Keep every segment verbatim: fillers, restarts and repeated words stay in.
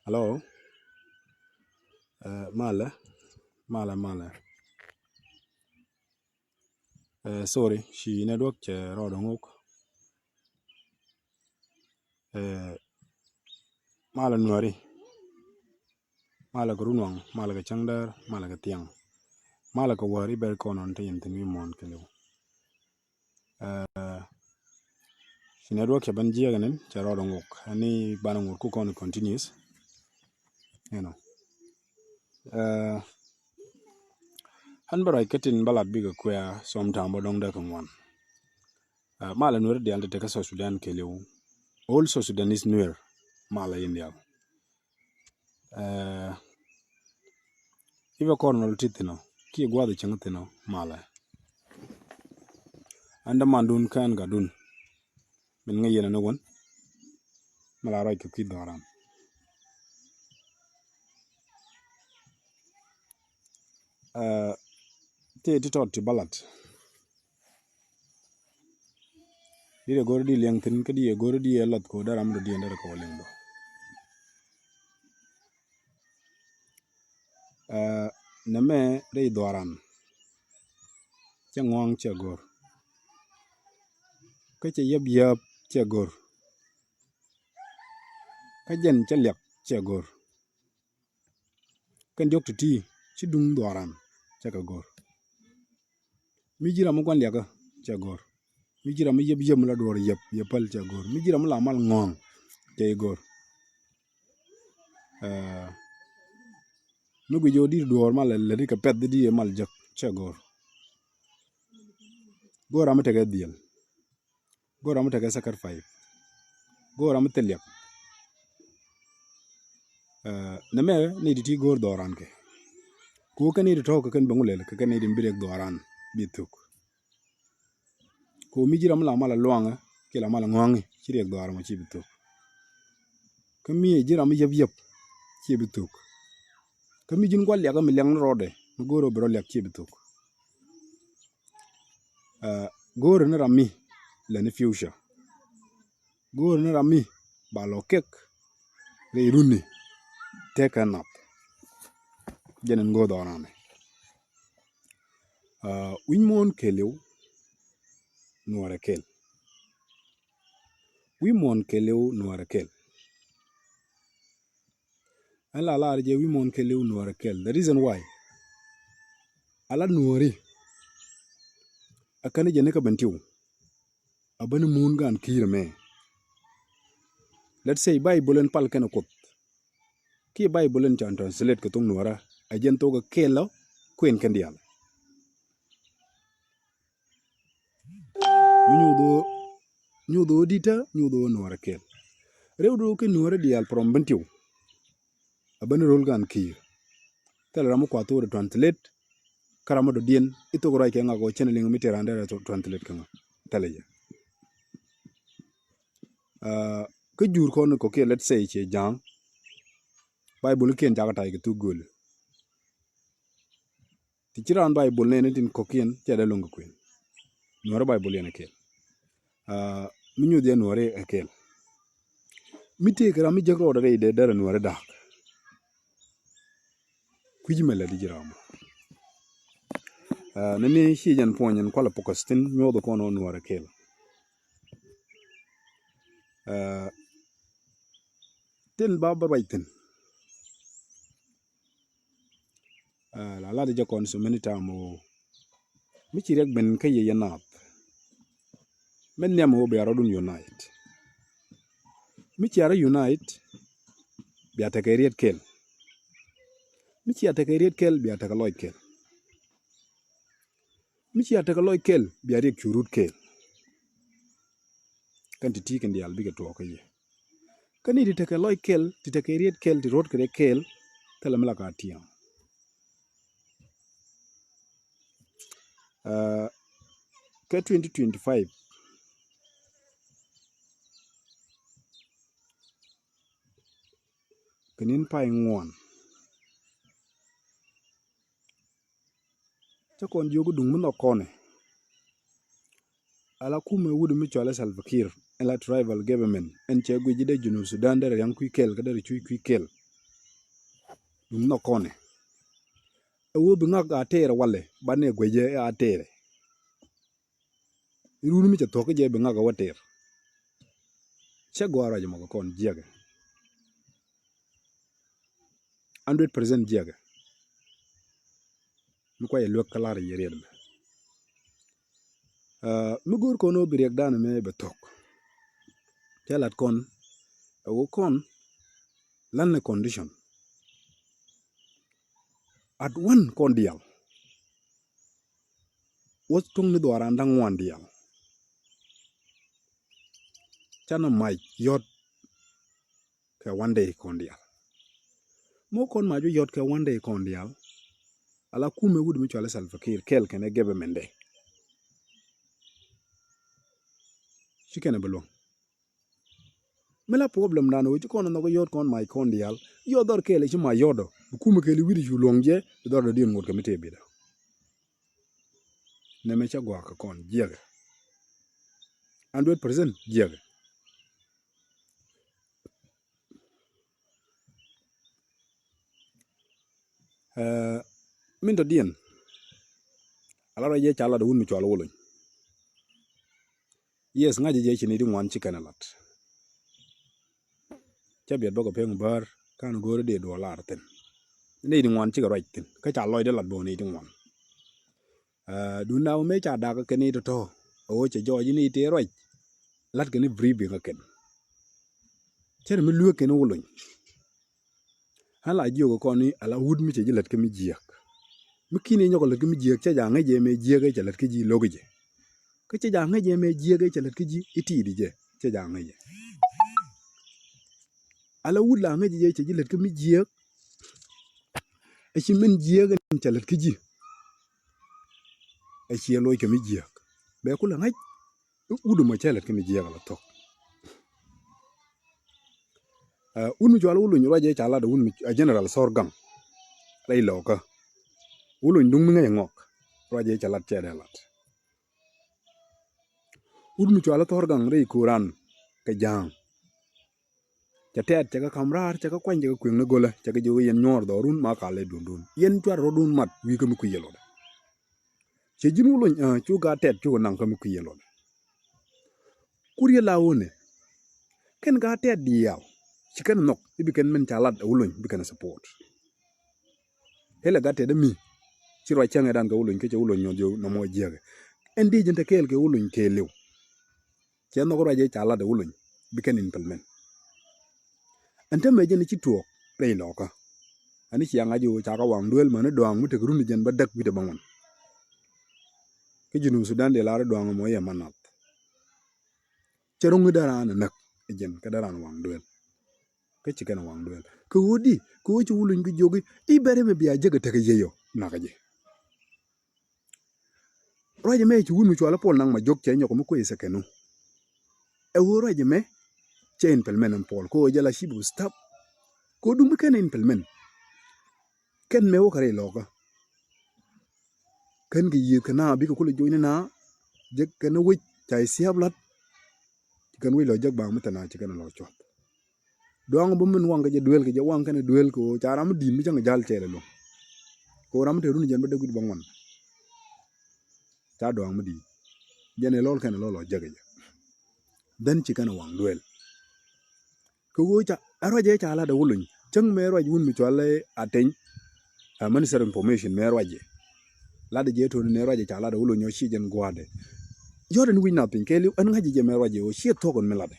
Hello. Ɛ, malɛ, malɛ, malɛ. Ɛ, sorry, ci network cɛ rɔɔdɛ ŋuk. Ɛ, malɛ Nuäri. Malɛ kɛ Runwaŋ, malɛ kɛ Cäŋdäär, malɛ kɛ Thiaŋ. Malɛ kɛ wäär i̱ bɛr kɔn ɔn te yɛn thi̱n wi̱i̱ muɔ̱ɔ̱n kɛɛliw. Ɛ, ci network cɛ ben jiɛk ɛn cɛ rɔɔdɛ ŋuk. Ɛn ni banɛ ŋut ku kɔn continuous. You know. Ɛ, ɣän bä ruac kä tin bä lat bikɛ kuɛ̈ɛ̈ sometime bä dɔ̱ŋ dee kɛ ŋuan. Ɛ, malɛ Nuäri diaal te tekɛ South Sudan kɛɛliw. All South Sudanese Nuer malɛ in diaal. Ɛ, i̱ bɛ kɔr nɔl ti thi̱n ɔ kiɛ gua̱th cieŋ thi̱n ɔ malɛ. Ɛn dämandun kään gatdun min ŋäc yɛn ɛn ɛ wän. Mi la ruac kɛ kui̱ dhɔran. Ɛ, tëë ti tɔt ti bä lat. Di dee go̱r di liɛŋ thi̱n kä di yɛ go̱r di yɛ lath kɛ wä dee ram dɔ̱diɛn derɛ kɛ wä liŋ bä. Ɛ, nɛmɛ rɛy dhɔran. Cɛ ŋɔ̱a̱ŋ cɛ go̱r. Kä cɛ yäp yäp cɛ go̱r. Kä jɛn cɛ liak cɛ go̱r. Kɛn diɔ̱k ti̱ti̱ ci duŋ dhɔran cɛ kɛ go̱r. Mi ji̱ ram mi gua̱n liakä cɛ go̱r. Mi ji̱ ram mi yäp yäp mi la duɔ̱ɔ̱r yäp yäp päl cɛ go̱r. Mi ji̱ ram mi la mal ŋɔ̱ɔ̱ŋ cɛ i̱ go̱r. Ɛ, mi guic jɛ wä di̱t duɔ̱ɔ̱r mal lät i̱ kɛ pɛth di di mal jek cɛ go̱r. Go̱r ram mi tekɛ dhiel. Go̱r ram mi tekɛ sacrifice. Go̱r ram mi thil liak. Ɛ, nɛmɛ ni ti ti go̱r dhɔran kɛ. Ku kɛ ni ti tɔ̱ kɛ kɛn bäŋu lɛl kɛ kɛn ni ti bi riɛk dhɔran bi thuk. Ku mi ji̱ ram mi la mal a luaŋä kiɛ la mal a ŋɔ̱a̱ŋä ci riɛk dhɔran mɔ ci bi thuk. Kä mi ji̱ ram mi yäp yäp ci bi thuk. Kä mi ji̱n gua̱l liakä mi liak ni rɔɔdɛ mi go̱r ɔ bi rɔ liak ci bi thuk. Ɛ, go̱o̱rä ni ram mi lɛ ni future. Go̱o̱rä ni ram mi ba lɔ kek rɛy runi tekɛ nath. Jɛn in go̱o̱r dhɔranɛ. Ɛ, wi̱c muɔ̱ɔ̱n kɛɛliw Nuäärɛ kɛl. Wi̱c muɔ̱ɔ̱n kɛɛliw Nuäärɛ kɛl. Ɛn la lar jɛ wi̱c muɔ̱ɔ̱n kɛɛliw Nuäärɛ kɛl. The reason why. Ala Nuääri. A kɛn jɛ ni kä Bentiu. A bäni muun gaan ki̱i̱r ɛmɛ. Let's say Bible ɛn pal kɛn Kuoth. Kiɛ Bible ɛn can translate kɛ thok Nuäärä. A jɛn thok a kɛl ɔ kuɛn kɛn diaal. Mi nyuuth ɣöö, nyuuth ɣöö di̱tä, nyuuth ɣöö Nuäärɛ kɛl. Rɛwdɛ ɣöö kɛ Nuäärä diaal from Bentiu. A bäni ro̱l gaan ki̱i̱r. Thilɛ ram mi kua thok dee translate. Kä ram mi dɔ̱diɛn i̱ thok ruac kɛ ŋa kɛ ɣöö cɛn liŋ mi tëë raan dee rɛ translate kɛ ŋa. Thilɛ jɛ. Aa, kä jur kɔn kɔkiɛ, let's say, ciɛ ja̱a̱ŋ. Bible kiɛn cakɛ ta̱y kɛ thuk gööli. Ti ci raan Bible nɛɛni tin kɔ̱kiɛn cɛ dee lo̱ŋ kɛ kuën. Nuäärä Bible yɛn ɛ kɛl. Aa, mi nyuth yɛn Nuäärä ɛ kɛl. Mi tëëkɛ ram mi jek rɔɔdɛ rɛy dee derɛ Nuäärä da̱a̱k. Kui̱c mɛ lɛ di ji̱ ram. Aa, nɛni ci jɛn puɔ̱ny ɛn kualɛ focus thi̱n nyuɔth kɔn ɔ Nuäärä kɛl. Aa, tin ba bä ruac thi̱n. Aa, la lat jɛ kɔn so many time ɣöö mi ci riɛk ben kä yɛ yɛ naath. Mi nhiam ɣöö bia rɔ̱dun unite. Mi cia rɔ unite, bia tekɛ riet kɛl. Mi cia tekɛ riet kɛl, bia tekɛ lɔc kɛl. Mi cia tekɛ lɔc kɛl, bia riɛk cu rut kɛl. Kɛn ti ti kɛn diaal bikɛ tuɔɔk kä yɛ. Kä ni ti tekɛ lɔc kɛl, ti tekɛ riet kɛl, ti ruɔt kɛ riɛk kɛl, thilɛ mi la ka tiɛɛŋ. Aa, kä twenty twenty-five. Kɛ ni̱n pay ŋuan. Cä kɔn jiök i̱ duŋ mi nhɔk kɔnɛ. Ala kumɛ wut mi cɔalɛ Salva Kiir, ɛn la tribal government, ɛn cɛ guic i̱ dee Junub Sudan derɛ ria̱ŋ kui̱ kɛl, kä derɛ cuc kui̱ kɛl. Duŋ nhɔk kɔnɛ. Ɛ ɣöö bi ŋak a tɛɛr walɛ banɛ guecɛ a tɛɛrɛ. Run mi cɛ thuɔ̱k jɛ bi ŋak a wä tɛɛr. Cɛ gɔaa ruac mɔ kɛ kɔn jiɛkɛ. Hundred percent jiɛkɛ. Mi kuay ɛ luek kä lar yɛ riɛt mɛ. Mi go̱o̱r kɔn ɣöö bi riɛk danɛ mɛ bɛ thuɔ̱k. Cɛ lat kɔn ɛ ɣöö kɔn lan ni condition. At wan kɔn diaal. Wä tuŋ ni dhuaran da̱ŋ wan diaal. Canɛ mac yɔt kɛ one day kɔn diaal. Mɔ kɔn mac bi yɔt kɛ one day kɔn diaal. Ala kumɛ wut mi cuali Salva Kiir kɛl kɛnɛ government dɛ. Ci kɛnɛ bi luɔ̱ŋ. Mi la problem dan ɣöö ci kɔn nhɔk yɔt kɔn mac kɔn diaal. Yɔt dhɔr kɛɛl ci mac yɔt ɔ. Bi kumɛ kɛɛl wi̱cdɛ cu luɔ̱ŋ jɛ. Bi dhɔr dɔ̱diɛn ŋot kɛ mi tëë bitdä. Nɛmɛ cä gɔaa kɛ kɔn jiɛkɛ. Hundred percent jiɛkɛ. Min tɔ̱diɛn. Ala ruac jɛ ca lat ɛ wun mi cual Wuluny. Yes, ŋa̱cä jɛ ci ni ti ŋuan ci kɛn ɛ lat. Cä biɛt bä kɛ pek bär kan go̱o̱ri dee duɔl lar thi̱n. Ni ti ŋuan cikɛ ruac thi̱n kä ca lɔcdä lat bä ni ti ŋuan. Duundɛ mëë ca dak kɛn i̱ tɔ̱tɔ̱ ɛ ɣöö cɛ jɔɔc in i̱ tëë ruac. La̱t kɛn i̱ briefing ɛ kɛn. Cɛ ri mi lueek kɛn i̱ Wuluny. Ɣän la jiök ɛ kɔn i̱ ala wut mi cɛ ji̱ lät kä mi jiääk. Mi ki̱n i̱ nyɔk ɛ lät kä mi jiääk cɛ ja̱ ŋäc jɛ mëë jiääk ɛ cɛ lät kä ji̱ lo̱k jɛ. Kä cɛ ja̱ ŋäc jɛ mëë jiääk ɛ cɛ lät kä ji̱ i̱ ti̱i̱t jɛ cɛ ja̱ ŋäc jɛ. Ala wut la ŋäc jɛ cɛ ji̱ lät kä mi jiääk. Ɛ ci min jiääk in cɛ lät kä ji̱. Ɛ ciɛ loc kɛ mi jiääk bɛ kulɛ ŋäc. Wut mɔ cɛ lät kä mi jiääk ala thok. Wut mi cual Wuluny ruac jɛ ca lat wut mi a General Thor Gaŋ. Rɛy lɔkä Wuluny duŋ mi ŋäc ŋɔk ruac jɛ ca lat cɛ dee lat. Wut mi cual Thor Gaŋ rɛy koran kɛ ja̱a̱ŋ. Cɛ tɛɛt cɛ kɛ ka̱m raar cɛ kɛ kuany cɛ kɛ kueŋ ni golä cɛ kɛ jiök yɛn nyuɔɔr dhɔrun ma kal ɛ duundun yɛn cuarɛ rɔ̱dun mat wi̱i̱ kä mi kui̱ yɛ lɔt. Cɛ ji̱n Wuluny cu gaat tɛt cukɛ naŋ kä mi kui̱ yɛ lɔt. Kur yɛ la ɣöö nɛ kɛn gaat tɛt diaal ci kɛn nhɔk i̱ bi kɛn min ca lat ɛ Wuluny bi kɛn support. Ilɛ gat tɛt mi ci ruac cäŋɛ dan kɛ Wuluny kä cɛ Wuluny nyuɔth yɛ nɔmɔ jiäkɛ. Ɛn di jɛn te kɛɛl kɛ Wuluny kɛɛliw. Cɛ nhɔk ruac jɛ ca lat ɛ Wuluny bi kɛn implement. Ɛn te mɛ jɛn ci tuɔɔk rɛy lɔkä. Ani cia ŋa̱c i̱ ɣöö ca kɛ waŋ duel mäni dɔaŋ mi tek run jɛn bä däk wi̱cdɛ bä ŋuan. Kä Junub Sudan dee lar i̱ dɔaŋ mɔ yɛ ma nath. Cɛ ro̱ŋ i̱ dee raan ɛ näk ɛ jɛn kä dee raan waŋ duel. Kä ci kɛn waŋ duel kɛ ɣöö di kɛ ɣöö ci Wuluny kɛ jiök i̱ i̱ bɛr ɛmɛ bia jek ɛ tekɛ yeyɔ nakä jɛ. Ruac ɛmɛ ci wun mi cual i̱ Paul Naŋ Majok cɛ nyɔk mi kuec ɛ kɛn ɣöö ɛ ɣöö ruac ɛmɛ cɛ implement ɛn Paul kɛ ɣöö jɛ la chief of staff. Kɛ ɣöö duŋ bi kɛn implement kɛn mɛ wä kɛ rɛy lɔkä. Kɛn kɛ yiëth kɛ na bikɛ kulɛ joc ni na jek kɛn wec ca i̱ siap lat. Ci kɛn wec lɔ jek baŋ mi thɛna ci kɛn lɔ cuɔth. Duaŋ bä min waŋ kɛ jɛ duel kɛ jɛ waŋ kɛn duel kɛ ɣöö ca ram mi di̱i̱t mi cäŋ jal cɛɛl ɛlɔ̱ŋ. Kɛ ɣöö ram mi te run jɛn bä dee wi̱c bä ŋuan. Ca duaŋ mi di̱i̱t jɛn ɛ lɔl kɛn lɔl lɔ jek kɛ jɛ. Then ci kɛn waŋ duel. Kɛ ɣöö ca ɛ ruac ɛ ca lat ɛ Wuluny cäŋ mɛ ruac wun mi cual ɛ Ateny. Ɛ Minister of Information mɛ ruac ɛ lat ɛ jɛ to̱n nɛ ruac ɛ ca lat ɛ Wuluny ɔ ci jɛn gua̱a̱dɛ. Yɔt ɛn wi̱c nath piny kɛɛliw ɛn ŋa̱c ɛ jɛ mɛ ruac ɛ ɣöö ciɛ thuɔ̱k ɛn mi lat ɛ.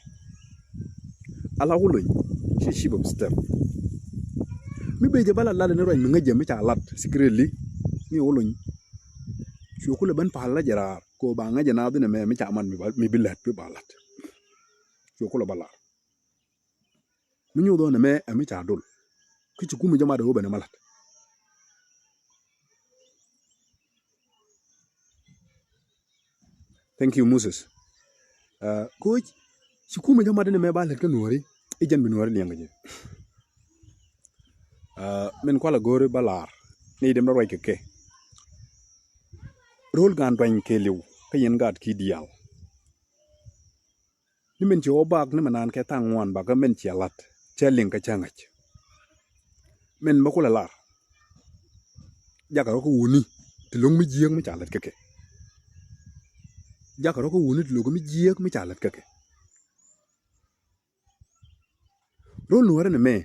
Ala Wuluny ci chief of staff. Mi ben jɛ ba lat lat ɛn ruac mi ŋäc jɛ mi ca lat secretly mi Wuluny. Cuɛ kulɛ ben pal la jɛ raar kɛ ɣöö ba ŋäc jɛ naath in ɛmɛ mi ca mat mi bi lät mi ba lat. Cuɛ kulɛ ba lar. Mi nyuuth ɣän ɛmɛ ɛ mi ca dol. Kä ci kumɛ jɛ mat ɛ ɣöö ben ɛ ma la̱t. Thank you, Moses. Kä ci kumɛ jɛ mat ɛn ɛmɛ ba lät kä nuɔ̱ɔ̱ri i̱ jɛn bi nuɔ̱ɔ̱ri liɛŋ kɛ jɛ. Min kualɛ go̱o̱ri ba laar ni dem rɔ ruac kɛ kɛ. Ro̱l gaan tuany kɛɛliw kä yɛn gaat ki diaal. Ni min ci wä bak ni mi naan kɛ thaŋ ŋuan bakä min ciɛ la̱t cɛ liŋ kä cä ŋäc. Min bä kulɛ lar. Jakɛ rɔ kä wuni ti lo̱ŋ mi jiääk mi ca lät kä kɛ. Jakɛ rɔ kä wuni ti lo̱ŋ mi jiääk mi ca lät kä kɛ. Ro̱l nuäärä ni mɛ.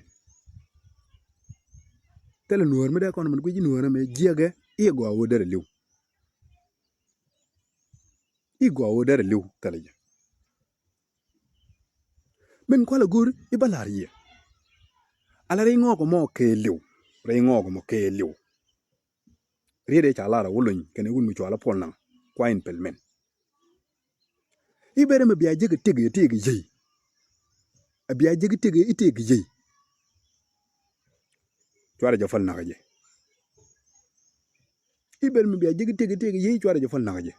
Thilɛ nuäär mi dee kɔn min guic nuäärä mɛ jiäkɛ i̱ gɔaa wä derɛ li̱w. I̱ gɔaa wä derɛ li̱w thilɛ jɛ. Min kualɛ go̱o̱ri i̱ bä la̱r yɛ. Ala rɛy ŋɔɔk mɔ kɛɛliw. Rɛy ŋɔɔk mɔ kɛɛliw. Riet ëë ca lar a wä lony kɛnɛ wun mi cɔal a puɔl naŋ kua in pɛl mɛn. I̱ ber ɛmɛ bia jek i̱ tëk i̱ tëk i̱ yiey. A bia jek i̱ tëk i̱ tëk i̱ yiey. Cuarɛ jɛ päl nakä jɛ. I̱ ber ɛmɛ bia jek i̱ tëk i̱ tëk i̱ yiey cuarɛ jɛ päl nakä jɛ.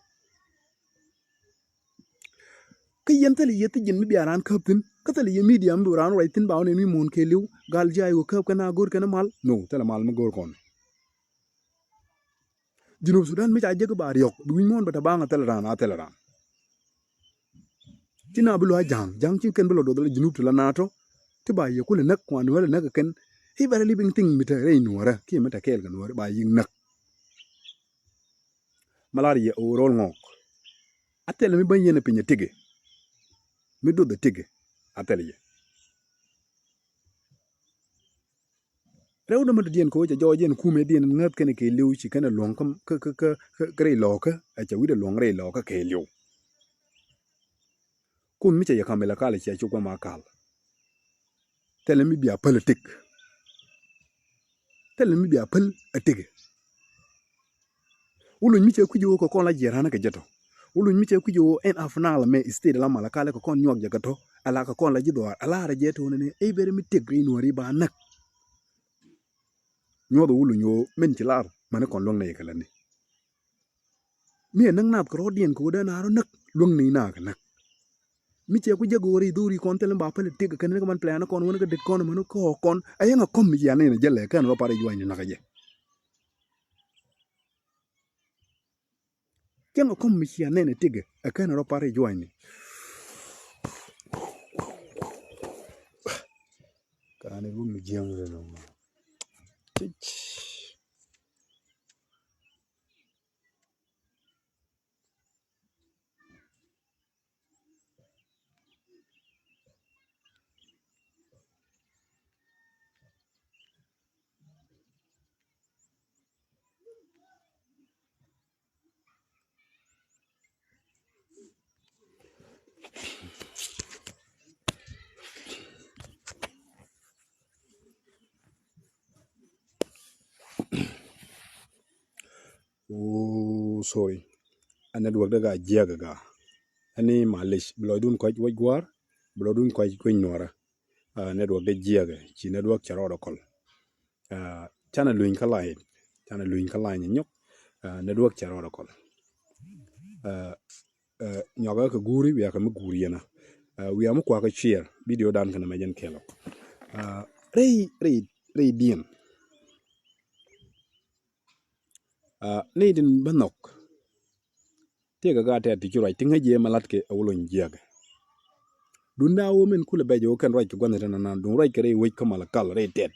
Kä yɛn thilɛ yɛ thi̱n ji̱n mi bia raan käp thi̱n kä thilɛ yɛ midia mi bi raan ruac thi̱n ba wä nɛn wi̱i̱ muɔ̱ɔ̱n kɛɛliw gal ji̱ a i̱ wä käp kɛn a go̱r kɛn a mal. No, thilɛ mal mi go̱r kɔn. Junub Sudan mi ca jek ba riɔk bi wi̱ny muɔ̱ɔ̱n bɛ te baŋ a thilɛ raan a thilɛ raan. Ti na bi luac ja̱a̱ŋ ja̱a̱ŋ ci kɛn bi lɔ duɔth la Junub ti la naatɔ. Ti ba yɛ kulɛ näk kuan nuäärä näk kɛn. I̱ bɛ rɛ living thing mi te rɛy nuäärä kiɛ mi te kɛɛl kɛ nuäärä ba yi̱k näk. Ma lar yɛ ɣöö ro̱l ŋɔɔk. A thilɛ mi bäny yɛn ɛ piny ɛ tikɛ. Mi duɔth ɛ tikɛ a thilɛ yɛ. Rɛw dämä dɔ̱diɛn kɛ ɣöö cɛ jɔɔc yɛn kumɛ diɛn ŋäth kɛn kɛ li̱w ci kɛn ɛ luɔ̱ŋ kä kä kä kä rɛy lɔ̱ɔ̱kä ɛ cɛ wi̱cdɛ luɔ̱ŋ rɛy lɔ̱ɔ̱kä kɛ li̱w. Kun mi cɛ yɛ kam ilɛ kal cia cuk bä ma kal. Thilɛ mi bia päl a tik. Thilɛ mi bia päl a tik. Wulony mi cɛ kui̱c ɣöö kɛ kɔn la jiɛɛr ɣän kɛ jɛ tɔ. Wulony mi cɛ kui̱c ɣöö ɛn af naal mɛ state la mal a kal kɛ kɔn nyuak jɛ kɛ tɔ. Ala kɛ kɔn la ji̱ dhɔaar ala rɛ jɛ tɔ nɛnɛ ɛ bɛrɛ mi tik rɛy nuɔ̱ɔ̱ri ba näk. Nyuɔth wulony ɣöö min ci lar mäni kɔn luäŋ nɛ yɛ kɛ lätni. Mi ɛ näk naath kɛ rɔɔdiɛn kɛ ɣöö dee naar ɔ näk luäŋni naak kɛ näk. Mi cɛ ku jek ɣöö rɛy dho̱ri kɔn thilɛ ba päl i̱ tëk kɛn ni kɛ man plan kɔn wän kä det kɔn män kä ɣɔk kɔn a yɛn a kɔm mi cia nɛn a jälɛ kɛn rɔ par i̱ juanyni näk a jɛ. Cäŋ a kɔm mi cia nɛn a tëk a kɛn rɔ par i̱ juanyni. Ka̱n i̱ wun mi jiäŋ rɛ nɔmɔ. Cic. Ooh, sorry. A network dɛ gaa jiɛk gaa. Ani malish, bi lɔcdun kɔc wec gua̱a̱r, bi lɔcdun kɔc kueny nuɔrä. A network dɛ jiɛk, ci network cɛ rɔɔdɛ kɔl. A canɛ luny kä line, canɛ luny kä line nyɔk. A network cɛ rɔɔdɛ kɔl. A, a nyɔkä kɛ guuri wiakɛ mi guuri yɛn a. A wiaa mi kuakä share video dan kɛnɛ mɛ jɛn kɛlɔ. A rɛy, rɛy, rɛy diɛn. A ni din bä nhɔk. Tëëkɛ gaa tɛt ti ci ruac ti ŋäc yɛ ma latkɛ a wä lony jiäkɛ. Dun daa wä min kulɛ bɛc wä kɛn ruac kɛ gua̱nh ti nanan dun ruac kɛ rɛy wec kä mal kal rɛy tɛt.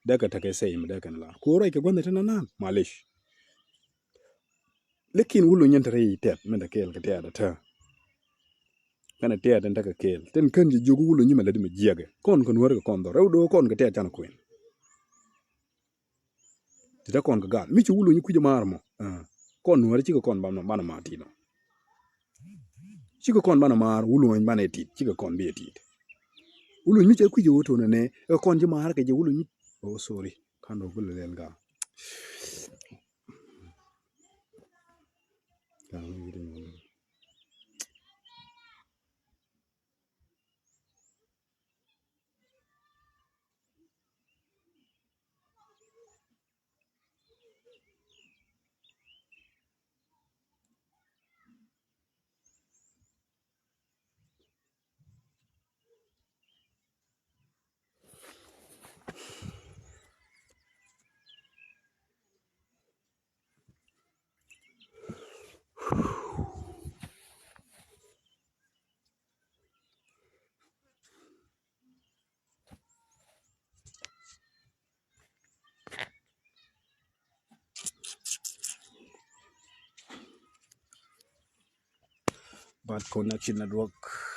Dee kɛ tekɛ sɛy mi dee kɛn lar ku ruac kɛ gua̱nh ti nanan malish. Lakin wä lony in te rɛy tɛt min te kɛɛl kɛ tɛt a tää. Kɛnɛ tɛt in tekɛ kɛɛl tin kän ji̱ jiök wä lony in mɛ lät mi jiäkɛ kɔn kɛ nuäär kɛ kɔn dhɔr rɛw do̱o̱ kɔn kɛ tɛt canɛ kuɛn. Ti te kɔn kɛ gal mi ci wulony kui̱c maar mɔ. Kɔn nuäri cikɛ kɔn banɛ maar ti nɔ. Cikɛ kɔn banɛ maar wulony banɛ tit cikɛ kɔn bi tit. Wulony mi cɛ kui̱c wä tonɛ nɛ ɛ kɔn ci maar kɛ jɛ wulony. Oh, sorry. Kan dɔ kulɛ lɛl gal. Bad Connection Network.